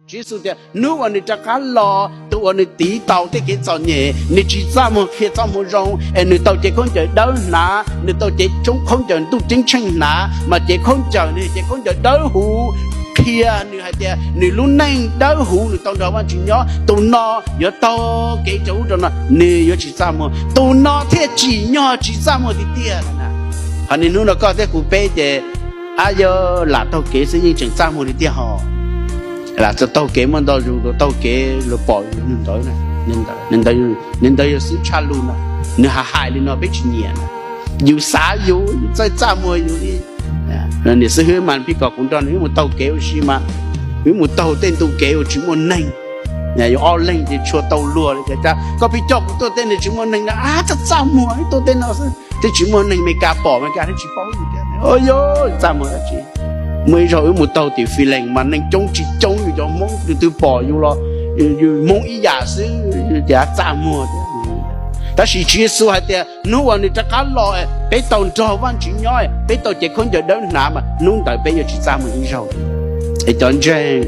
Tswv Yexus tias hnub uas nws rov qab los, tus uas nws tiv tau tej kev txom nyem, nws tsis txaj muag qhia txoj moo zoo, es nws tau cev khaub ncaws dawb hnav, nws tau cev khaub ncaws ntuj ceeb tsheej hnav, mas cev khaub ncaws, nws cev khaub ncaws dawb huv qhia nws hais tias nws lub neej dawb huv, nws tau nrog Vajtswv nyob, tus no yuav taug kev rau ub rau no, nws yuav tsis txaj muag, tus no thiaj tsim nyog tsis txaj muag tiag tiag. Hos niaj hnub no koj thiab kuv peb ces, ab, yog lam taug kev xwb yeej tseem txaj muag li tiag hos. Lam txog taug kev muaj ntau zus, taug kev luag pom yus ntawd, nws ntawd yog xwb tshaj lug na, nws hais hais li no peb tsis nyiam na. Yus xav yus, yus txawj txaj muag yus li. Niam xib hwb mas pib kom kuv nrog nws wb mus taug kev ua si mas, wb mus taug tej ntu kev uas tsis muaj neeg, yus ob leeg ces tshua tau luag li tias, koj pheej coj kuv tuaj tej neeg tsis muaj neeg na, ab, txaj txaj muag, wb tuaj tej no xwb, tej tsis muaj neeg, Meskas pom Meskas thiaj tsis paub yus tias, o, yog txaj muag dab tsi. Muaj ib zaug wb mus taug tim Fis Lees mas neeg coob tsis coob, yus cov Hmoob tus twg pom yus los yus Hmoob ib yam xwb, ces txaj muag. Tab sis Tswv Yexus hais tias hnub uas nws rov qab los, peb tau nrog Vajtswv nyob, peb tau cev khaub ncaws dawb hnav mas hnub ntawd peb yuav tsis txaj muag ib zaug. Es cov ntseeg,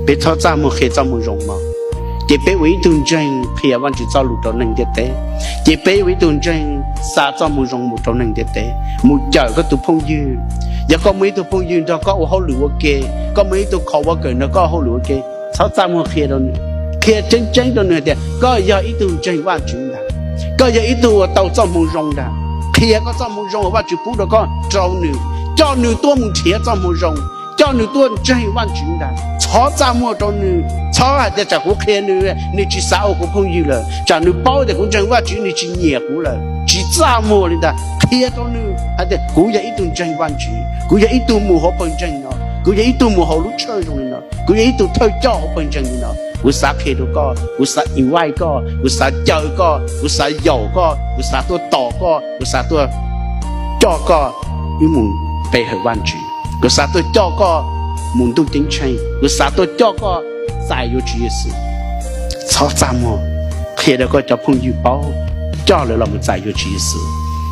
peb txhob txaj muag qhia txoj moo zoo no, ces peb ua ib tug ntseeg qhia Vajtswv txoj lus rau neeg ntiaj teb, ces peb ua ib tug ntseeg xa txoj moo zoo mus rau neeg ntiaj teb, mus cawm koj tus phooj ywg. Yog koj muaj ib tug phooj ywg nrog koj ua hauj lwm ua ke, koj muaj ib tug qhov ua kawm nrog koj hauj lwm ua ke, txhob txaj muag qhia rau nws. Qhia tseeb tseeb rau nws tias koj yog ib tug ntseeg Vajtswv ntag, koj yog ib tug uas tau txoj moo zoo ntag. Qhia koj txoj moo zoo uas Vajtswv pub rau koj rau nws, coj nws tuaj mus nrhiav txoj moo zoo, coj nws tuaj ntseeg Vajtswv ntag. Txhob txaj muag rau nws, txhob hais tias tsam kuv qhia nws, nws tsis xav ua kuv phooj ywg lawm, tsam nws paub tias kuv ntseeg Vajtswv nws tsis nyiam kuv lawm. Tsis txaj muag li ntag. Qhia rau nws hais tias kuv yog ib tug ntseeg Vajtswv, kuv yog ib tug mus hauv pawg ntseeg no, kuv yog ib tug mus hauv lub tshawj zoo li no, kuv yog ib tug thawj coj hauv pawg ntseeg li no. Kuv xav qhia rau koj, kuv xav invite koj, kuv xav caw koj, kuv xav yaum koj, kuv xav tuaj tos koj, kuv xav tuaj coj koj wb mus pe hawm Vajtswv, kuv xav tuaj coj koj mus ntuj ceeb tsheej, kuv xav tuaj coj koj txais yuav Tswv Yexus. Txhob txaj muag, qhia rau koj cov phooj ywg paub, coj lawv los mus txais yuav Tswv Yexus.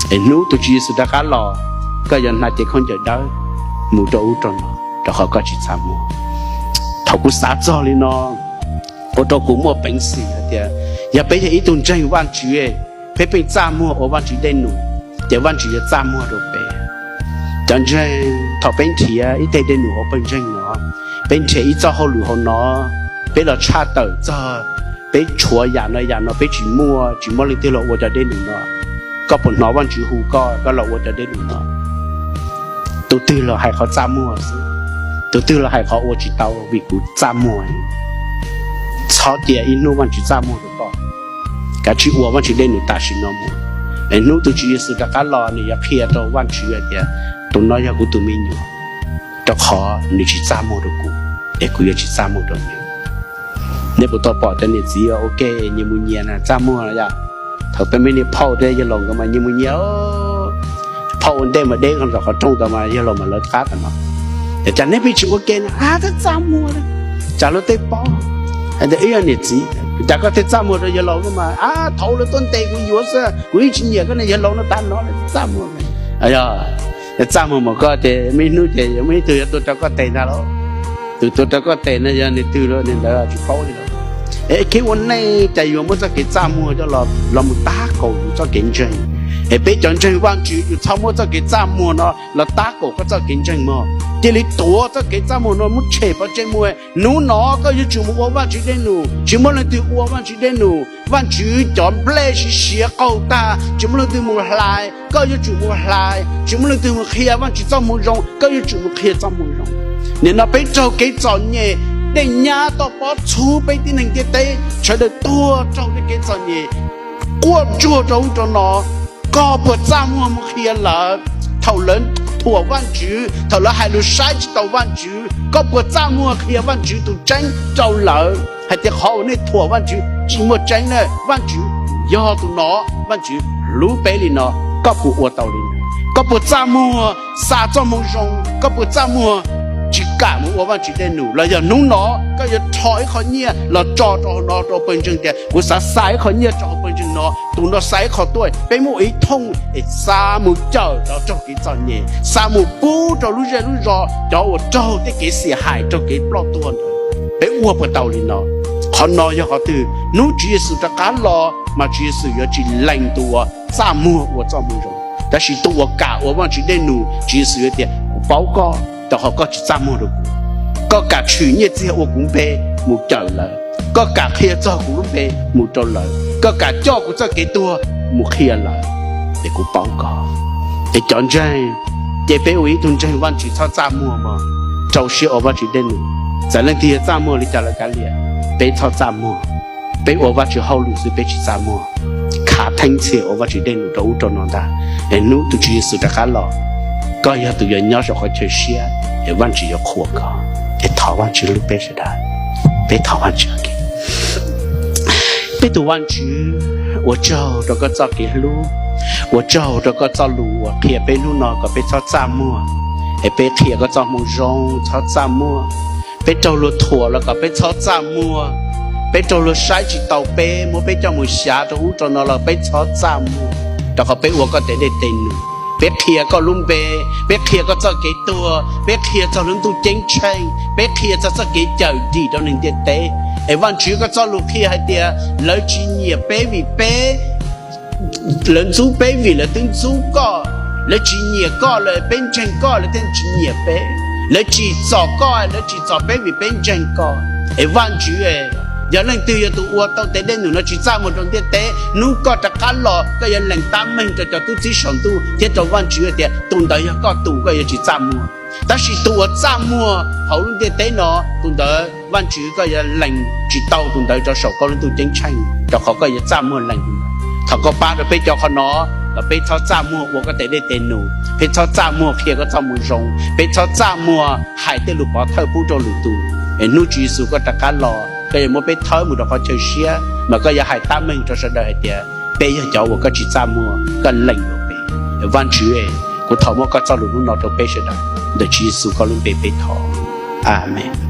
Es hnub tus Tswv Yexus rov qab los, koj yuav hnav cev khaub ncaws dawb mus rau ub rau no, rau qhov koj tsis txaj muag. Thaum kuv xav txog li no, ua rau kuv muaj peev xwm hais tias yog peb yog ib tug ntseeg Vajtswv, peb pheej txaj muag ua Vajtswv dej num, ces Vajtswv yuav txaj muag rau peb. Cov ntseeg, thaum peb nrhiav ib teg dej num hauv pawg ntseeg no, peb nrhiav ib txoj hauj lwm hauv no, peb los tshaj tawm txog, peb tshuav yam no yam no peb tsis muaj, tsis muaj leej twg los ua cov dej num no, koj puas hnov Vajtswv hu koj, koj los ua cov dej num no? Tus twg los hais qhov txaj muag xwb, tus twg los hais qhov ua tsis tau vim kuv txaj muag. Txhob cia ib hnub Vajtswv txaj muag rau koj. Kav tsij ua Vajtswv dej num tam sim no mus, es hnub tus Tswv Yexus rov qab los nws yuav qhia rau Vajtswv hais tias tus no yog kuv tus me nyuam, rau qhov nws tsis txaj muag rau kuv, es kuv yuav tsis txaj muag rau nws. Nej puas tau pom cov niam txiv ua ke nyias mus nyias na txaj muag yom? Thaum peb me niag phauj thiab yawg laus nkawd mas nyias mus nyias, phauj ua ntej mas deb zom qhov rooj tau mas yawg laus mas lawv qab tau no. Cas neb pheej tsis ua ke na? Ab, txaj muag, cas luag tej paub. Hais tias ib yog niam txiv, cas koj thiaj txaj muag rau yawg laus no mas? Ab, thaum lawv tuaj ntes kuv yuav xwb, kuv yeej tsis nyiam koj niag yawg laus no tas no, txaj muag. Txaj muag mas koj ces muaj ib hnub ces muaj ib tug yuav tuaj rau koj tes ntag lauj. Tus tuaj rau koj tes no yog nws twg los nws ntawd tsis paub li lawm. Es kev ua neej cas yuav muab txoj kev txaj muag coj los mus tab kaum yus txoj kev ntseeg? Es peb cov ntseeg Vajtswv yus txhob muab txoj kev txaj muag no los tab kaum koj txoj kev ntseeg mog. Cia li tuav txoj kev txaj muag no muab tshem pov tseg mus. Hnub no koj yuav tsum mus ua Vajtswv dej num, tsis muaj leej twg ua Vajtswv dej num. Vajtswv cov nplej siav siav qaug tag tsis muaj leej twg mus hlais, koj yuav tsum mus hlais. Tsis muaj leej twg mus qhia Vajtswv txoj moo zoo, koj yuav tsum mus qhia txoj moo zoo. Nim no peb raug kev txom nyem, dej nyab toj pob txhub peb tib neeg ntiaj teb sawv daws tuag raug tej kev txom nyem, quaj ntsuag rau ub rau no. Koj puas txaj muag mus qhia lawv? Thaum lawv thuam Vajtswv, thaum lawv hais lus saib tsis taus Vajtswv, koj puas txaj muag qhia Vajtswv tus tseeb rau lawv hais tias qhov uas nej thuam Vajtswv tsis muaj tseeb na, Vajtswv yog tus no, Vajtswv hlub peb li no? Koj puas ua tau li ntawd? Koj puas txaj muag xa txoj moo zoo? Koj puas txaj muag tsis kam mus ua Vajtswv dej num? Los yog hnub no koj yuav rho ib qho nyiaj los tso rau hauv no rau pawg ntseeg tias kuv xav xa ib qho nyiaj rau hauv pawg ntseeg no, tus no xa ib qho tuaj, peb muab ua ib thooj es xa mus cawm cov raug kev txom nyem, xa mus pub rau lub zej lub zos cov uas raug tej kev xiam hais raug kev ploj tuag ntawd. Peb ua puas tau li no? Qhov no yog qhov twg? Hnub Tswv Yexus rov qab los mas Tswv Yexus yuav tsis lees tus uas txaj muag ua txoj moo zoo, tab sis tus uas kam ua Vajtswv dej num, Tswv Yexus yuav tias, kuv paub koj, rau qhov koj tsis txaj muag rau kuv. Koj kam tshwm nyiaj txiag ua kuv npe mus cawm lawv, koj kam qhia txog kuv lub npe mus rau lawv, koj kam coj kuv txoj kev tuag mus qhia lawv, es kuv paub koj. Es cov ntseeg, ces peb ua ib tug ntseeg Vajtswv txhob txaj muag mog, rau siab ua Vajtswv dej num. Txawm leej twg yuav txaj muag li cas los kav liam, peb txhob txaj muag. Peb ua Vajtswv hauj lwm xwb peb tsis txaj muag, khav theeb txhia ua Vajtswv dej num rau ub rau no ntag. Es hnub tus Tswv Yexus rov qab los, koj yog tus yuav nyob saum qhov chaw siab, es Vajtswv yuav qhuas koj. Es thov Vajtswv hlub peb sawv daws. Peb thov Vajtswv. Peb tus Vajtswv, ua tsaug rau koj txoj kev hlub, ua tsaug rau koj txoj lus uas qhia peb hnub no kom peb txhob txaj muag, es peb qhia koj txoj moo zoo txhob txaj muag. Peb raug luag thuam los kom peb txhob txaj muag, peb raug luag saib tsis taus peb, muab peb coj mus xyav rau ub rau no los peb txhob txaj muag, rau qhov peb ua koj tes dej tes num. Peb qhia koj lub npe, peb qhia koj txoj kev tuag, peb qhia txog lub ntuj ceeb tsheej, peb qhia txog txoj kev cawm dim rau neeg ntiaj teb. Es Vajtswv, koj txoj lus qhia hais tias lawv tsis nyiam peb vim peb, lawv ntxub peb vim lawv twb ntxub koj. Lawv tsis nyiam koj, lawv, peb ntseeg koj lawv thiaj tsis nyiam peb. Lawv tsim txom koj, lawv tsim txom peb vim peb ntseeg koj. Es Vajtswv, yog leej twg yog tus ua tau tes dej num no tsis txaj muag rau ntiaj teb, hnub koj rov qab los koj yuav lees tab meeg rau cov tub txib saum ntuj thiab rau Vajtswv tias tus ntawd yog koj tus, koj yuav tsis txaj muag. Tab sis tus uas txaj muag hauv lub ntiaj teb no, tus ntawd Vajtswv koj yuav lees tsis tau tus ntawd rau saum koj lub ntuj ceeb tsheej, rau qhov koj yuav txaj muag lees tus ntawd. Thov koj pab rau peb cov qhov no, kom peb txhob txaj muag ua koj tes dej tes num, peb txhob txaj muag qhia koj txoj moo zoo, peb txhob txaj muag hais tej lus pov thawj pub rau lwm tus. Es hnub Tswv Yexus koj rov qab los, koj yuav muab peb thawb mus rau qhov chaw siab, mas koj yuav hais tab meeg rau sawv daws hais tias peb yog cov uas koj tsis txaj muag, koj lees ua peb. Vajtswv, kuv thov muab koj txoj lus hnub no rau peb sawv daws, ntawm Tswv Yexus koj lub npe peb thov. Amees.